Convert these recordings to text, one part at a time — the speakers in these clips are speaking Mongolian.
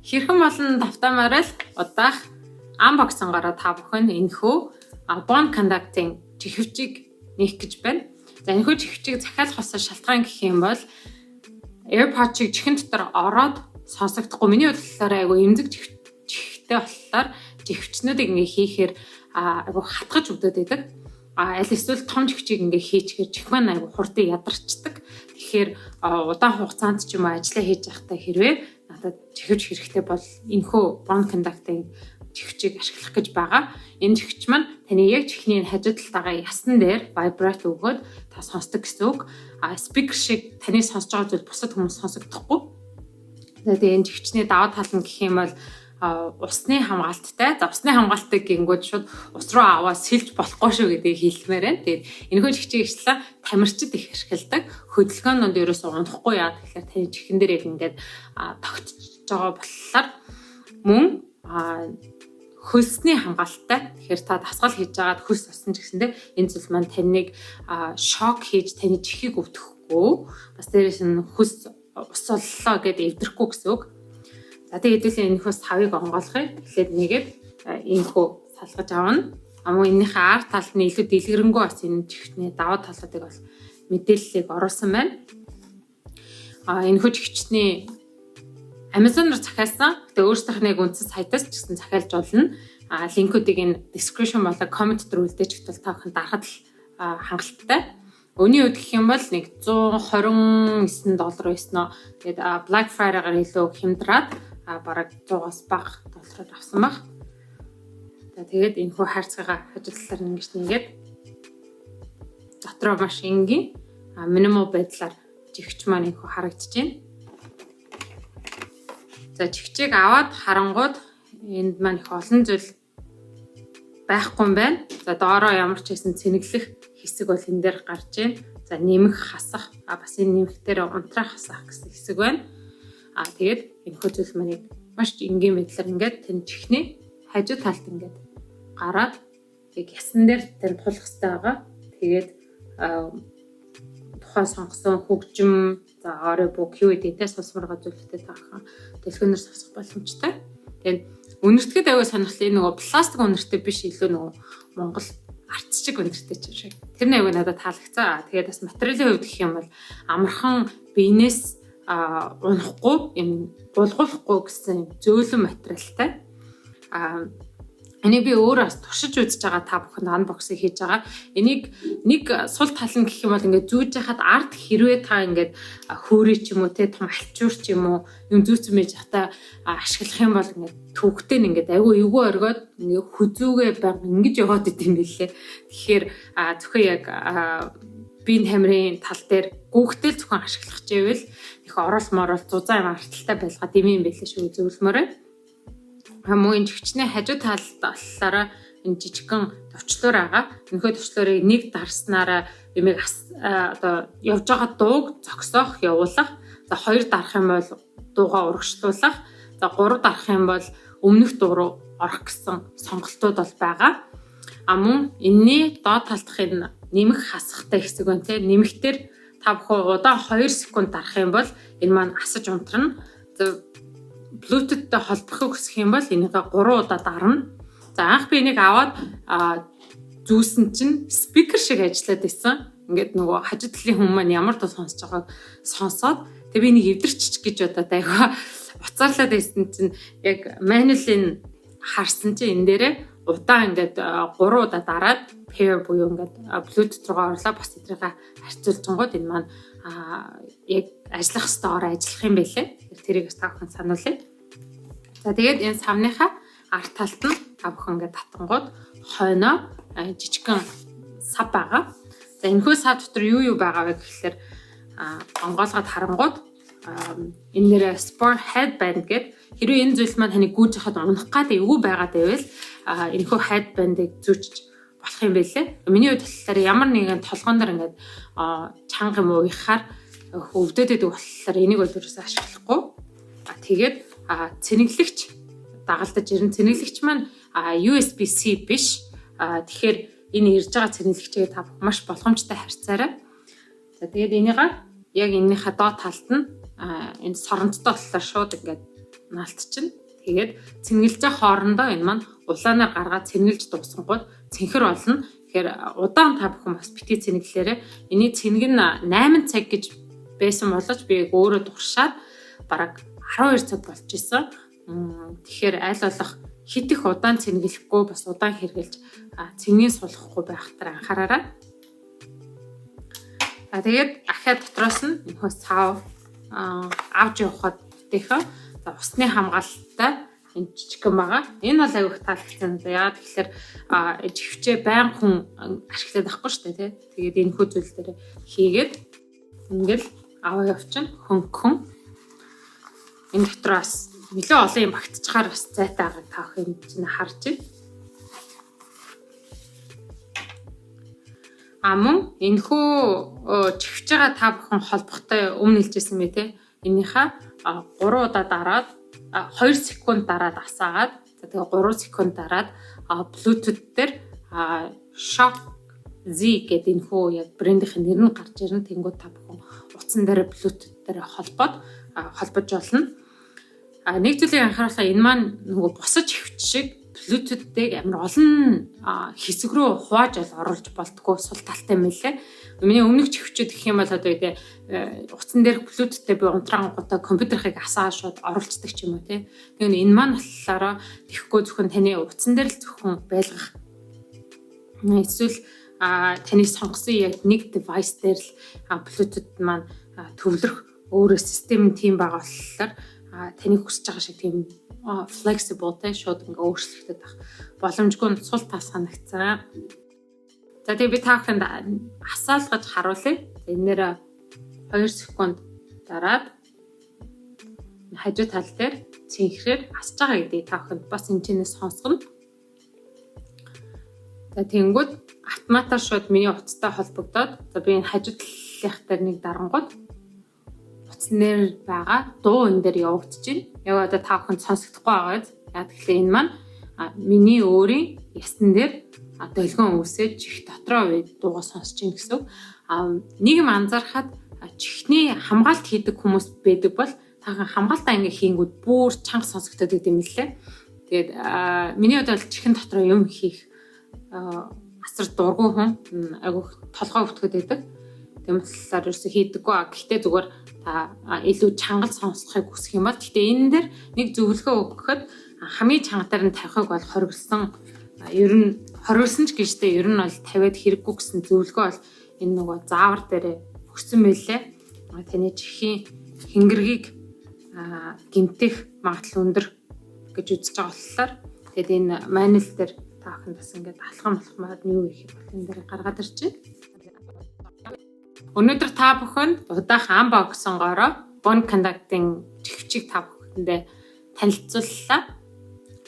Хэрхэн болон тавтаамаар л удаах unboxing -аараа та бүхэн энэхүү Bone Conducting чихвчийг нээх гэж байна. За, энэхүү чихвчийг захиалах болсон шалтгаан гэх юм бол AirPod-ыг чихэн дотор ороод сонсогдохгүй. Миний хувьд болохоор айгүй эмзэг чихтэй болохоор чихвчнүүдийг ингээ хийхээр айгүй хатгаж өвдөд байдаг. А аль эсвэл том чихвчийг ингээ хийчихээр чих маань айгүй хурдан ядарчдаг. Тэгэхээр удаан хугацаанд ч юм уу ажиллаа хийж байхдаа хэрвээ надад чихвч хэрэгтэй бол энэхүү Bone Conducting чихвчийг ашиглах гэж байгаа. Энэ чихвч маань таны яг чихний хажуу талтайгаа ясан дээр vibrate өгөөд та сонсдог гэсэн үг. А speaker шиг таны сонсож байгаа зүйл бусад хүмүүс сонсогдохгүй. Тэгээд энэ чихвчний даваа тал нь гэх юм бол усны хамгаалттай. За, усны хамгаалттай гингүүд шууд ус руу аваад сэлж болохгүй шүү гэдгийг хэлмээр байна. Тэгээд энэхүү чихвчийг ишлээ тамирчид их ашигладаг. Хөдөлгөөнөнд ерөөсөө унахгүй, яа тэгэхээр таны чихэн дээр яг ингээд тогтож байгаа болохоор мөн хөлсний хамгаалттай. Тэгэхээр та дасгал хийж байгаад хөлс осон ч гэсэндээ энэ зүйл маань таныг шок хийж таны чихийг өвдөхгүй. Бас дээрээс нь хөлс ус оллоо гэдээ эвдрэхгүй гэсэн үг. За, тэгээд хэдүүлээ энэхүү савыг онгойлгоё. Тэгэхээр нэгээд энэхүү салгаж авна. А мөн энэнийхээ ар талд нь илүү дэлгэрэнгүй бас энэ чихвчний даваа талуудыг бол мэдээллийг оруулсан байна. А энэхүү чихвчний Amazon-оор захиалсан. Гэтэ өөрсдийнх нь яг үндсэн сайтаас ч гэсэн захиалж болно. А link үүдийг энэ description болон comment дээр үлдээж өгвөл та бүхэн дарахад л хангалттай. Өний үед гэх юм бол нэг 129 доллар байсан нь. Тэгээд Black Friday-гаар илүү хямдраад бараг 100-аас бага доллараар авсан баг. За, тэгээд энэхүү хайрцаггаа хажуу талаар нь ингэж нэгээд дотроо маш энгийн minimal байдлаар чихвч маань энэхүү харагдаж байна. За, чихвчийг аваад харангууд энд маань их олон зүйл байхгүй юм байна. За, доороо ямар ч байсан цэнэглэх хэсэг бол энэ дээр гарч байна. За, нэмэх, хасах, а бас энэ нэмэх дээр унтраах, хасах гэсэн хэсэг байна. А тэгээд энэхүү зүйл маань маш энгийн байдлаар ингээд тань чихний хажуу талд ингээд гараад яг ясан дээр тань тулах хэрэгтэй байгаа. Тэгээд тухайн сонгосон хөгжим, за, audiobook юу гэдэг те сонсомоор зүйлтэй таахan дэлгүүнээр сонсох боломжтой. Тэгээд үнэртэхэд аягүй сонирхолтой, нөгөө пластик үнэртэй биш, илүү нөгөө Монгол арц шиг үнэртэй ч юм шиг. Тэр нь аягүй надад таалагдсан. Тэгээд бас материалын хувьд гэх юм бол амархан биенээс унахгүй, юм гулгуулахгүй гэсэн зөөлөн материалтай. А энийг би өөрөө бас туршиж үзэж байгаа, та бүхэнд unboxing хийж байгаа. Энийг нэг сул тал нь гэх юм бол ингээд зүүж яхад ард хэрвээ та ингээд хөөрэй ч юм уу те том альчуур ч юм уу юм зүүцэн байж хата ашиглах юм бол ингээд төвхтэй нь ингээд айгүй эвгүй оргиод ингээд хүзүүгээ баг ингэж яваад идэм билээ. Тэгэхээр зөвхөн яг биеийн тамирын тал дээр гүүхтэл зөвхөн ашиглах чивэл их орол морол зузаан юм арталтай байлгаа дэмий юм байлээ шүү, зөвлөмөр. Мөн энэ чихвчний хажуу талд болохоор энэ жижигхэн товчлуур байгаа. Энэхүү товчлуурыг нэг дарснараа юмыг одоо явж байгаа дууг зогсоох, явуулах. За, хоёр дарах юм бол дуугаа урагшлуулах. За, гурав дарах юм бол өмнөх дуу руу орох гэсэн сонголтууд бол байгаа. А мөн энэний доод талдах энэ нэмэх хасахтай хэсэг байна те. Нэмэхтэр та бүхэн удаан 2 секунд дарах юм бол энэ маань асаж унтрна. За, Bluetooth-тэй холбохыг хүсэх юм бол энийг 3 удаа дарна. За, анх би энийг аваад зүүсэн чинь speaker шиг ажиллаад исэн. Ингээд нөгөө хажуу талын хүн маань ямар дуу сонсож байгааг сонсоод тэг би энийг эвдэрчих гэж бодоод айгаа уцаарлаад байсан чинь яг manual-ыг харсан чинь энэ дээрээ удаан ингээд 3 удаа дараад pair буюу ингээд Bluetooth руугаа орлоо, бас эдрийг харьцуулжингууд энэ маань яг ажиллах ёстойгоор ажиллах юм байлээ. Тэгэхээр тэрийг бас та бүхэн сануулъя. За, тэгээд энэ савныхаа арт талд нь та бүхэн ингээд татангууд хойноо жижигхэн сав байгаа. За, энэхүү сав дотор юу юу байгаа вэ гэхлээр онгойлгоод харангууд энэ нэр sport headband гэдэг, хэрвээ энэ зүйл маань таны гүйж хахад унах гад эвгүй байгаад байвал энэхүү headband-ыг зүүчж болох юм байлээ. Миний хувьд болохоор ямар нэгэн толгоон дээр ингээд чанга юм уяхаар өвдөд байдаг болохоор энийг бол ерөөсөө ашиглахгүй. А тэгээд цэнэглэгч дагалдаж ирнэ. Цэнэглэгч маань USB-C биш. Тэгэхээр энэ ирж байгаа цэнэглэгчийг та маш болгоомжтой харьцаарай. За, тэгээд энийгээ яг энэнийхээ доод талд нь энэ соронцтой болохоор шууд ингээд наалтчихна. Тэгээд цэнгэлж байгаа хоорондоо энэ маань улаанаар гаргаад цэнгэлж дуусангууд цэнхэр болно. Тэгэхээр удаан та бүхэн бас битгий цэнэглээрэй. Эний цэнэг нь 8 цаг гэж байсан боловч би өөрөө туршаад бараг 12 цаг болж исэн. Тэгэхээр аль болох хит их удаан цэнгэлэхгүй, бас удаан хэрглэж цэнгийн сулгахгүй байх дээр анхаараарай. За, тэгээд ахиа дотроос нь энэхүү сав авч явахад бүтэхэ. За, усны хамгаалалттай энэ жижигхэн байгаа. Энэ бол аягүй их таалагдсан. Яагаад тэгэхээр чихвчээ байн хүн ашиглаад байхгүй шүү дээ, тий. Тэгээд энэ хүү зүйл дээр хийгээд ингээл аваа явчихна, хөнгөн. Энэ дотроос нэлээд олон юм багтчихаар бас зайтай байгааг та бүхэн чинь харж байна. А мөн энэхүү чихвч байгаа та бүхэн холбохтой өмнө хэлжсэн мэ те. Энийхээ 3 удаа дараад, 2 секунд дараад асаагаад, за тэгээ 3 секунд дараад Bluetooth дээр Shock Z гэдэг энэхүү яг брендийн нэр нь гарч ирнэ. Тэнгүүд та бүхэн утсан дээр Bluetooth дээр холбоод холбож болно. А нэг зүйлийг анхааруулаа, энэ маань нөгөө бусад чихвч шиг Bluetooth-ийг амар олон хэсэг рүү хувааж бол оруулж болдгоо, сул талтай юм лээ. Миний өмнөх чихвчүүд гэх юм бол одоо үгүй утсан дээр Bluetooth-тэй би унтраангуудаа компьютерхийг асаа шууд оруулцдаг ч юм уу те. Тэгэхээр энэ маань болохоор тэгэхгүй, зөвхөн таны утсан дээр л зөвхөн байлгах. Эсвэл таны сонгосон яг нэг device дээр л Bluetooth маань төвлөрөх өөрөө систем нь тийм байгаа болохоор таны хүсэж байгаа шиг тийм flexible те, шууд ингээ өөрчлөгдөд байх боломжгүй, сул тал санагцсан. За, тэгээ би та бүхэнд асаалгаж харуулъя. Энэ нэр 2 секунд дараад хажуу тал дээр цэнхрээр асж байгаа гэдгийг та бүхэнд бас энэ чинээс сонсгоно. За, тэгэнгүүт автоматар шууд миний утастай холбогдоод, за би энэ хажуу талынх дээр нэг дарангууд утсан дээр байгаа дуу энэ дээр явагдаж байна. Яг одоо та бүхэнд сонсогдохгүй байгаа. Яг тэгэхээр энэ маань миний өөрийн ясан дээр долгион үүсээд чих дотроо дуугаа сонсож байна гэсэн үг. А нэг юм анзаархад чихний хамгаалт хийдэг хүмүүс байдаг бол та хамгаалтаа ингээ хийнгүүд бүр чанга сонсогдоод байд юм лээ. Тэгээд миний хувьд бол чихэн дотроо юм хийх асар дургүй хүн, айгүйх толгой өвтгöd байдаг. Тийм болохоор ерөөсө хийдэггүй. Гэхдээ зүгээр та илүү чанга сонсохыг хүсэх юм бол, гэхдээ энэ дээр нэг зөвлөгөө өгөхөд хамгийн чанга дээр нь тавихыг бол хориглосон. Ер нь хориглосон ч гэжтэй, ер нь бол тавиад хэрэггүй гэсэн зөвлөгөө бол энэ нөгөө заавар дээр өгсөн байлээ. Таны чихийн хэнгэргийг гэмтэх магадлал өндөр гэж үзэж байгаа болохоор тэгээд энэ manual дээр та бүхэнд бас ингээд алхам алхмаар нь юу хийх бол энэ дээр гаргаад ирж байна. Өнөөдөр та бүхэнд удаах unboxing-ороо Bone Conducting чихвчийг та бүхэндээ танилцууллаа.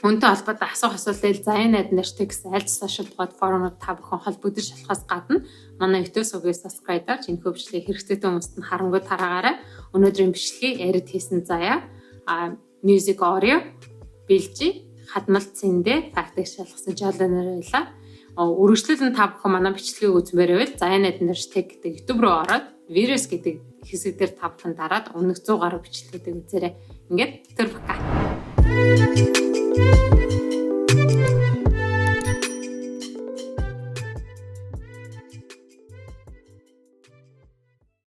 Үүнтэй холбоотой асуух асуултыг Заяа найд нэртэй гэсэн аль social платформоор та бүхэн холбогдож болохоос гадна манай YouTube сувгийг subscribe дарж, энэхүү бичлэгийг хэрэгцээтэй хүмүүст нь харамгүй тараагаарай. Өнөөдрийн бичлэгийг edit хийсэн Заяа, а music audio Билжи, хадмал цэндэ фактыг шалгасан жолоноор байлаа. Үргэлжлүүлэн та бүхэн манай бичлэгийг үзмээр байвал Заяа найд нэртэй гэдэг YouTube руу ороод virus гэдэг хэсэг дээр та бүхэн дараад өмнөх 100 гаруй бичлэгүүдийг үзээрэй. Ингээд түр пока.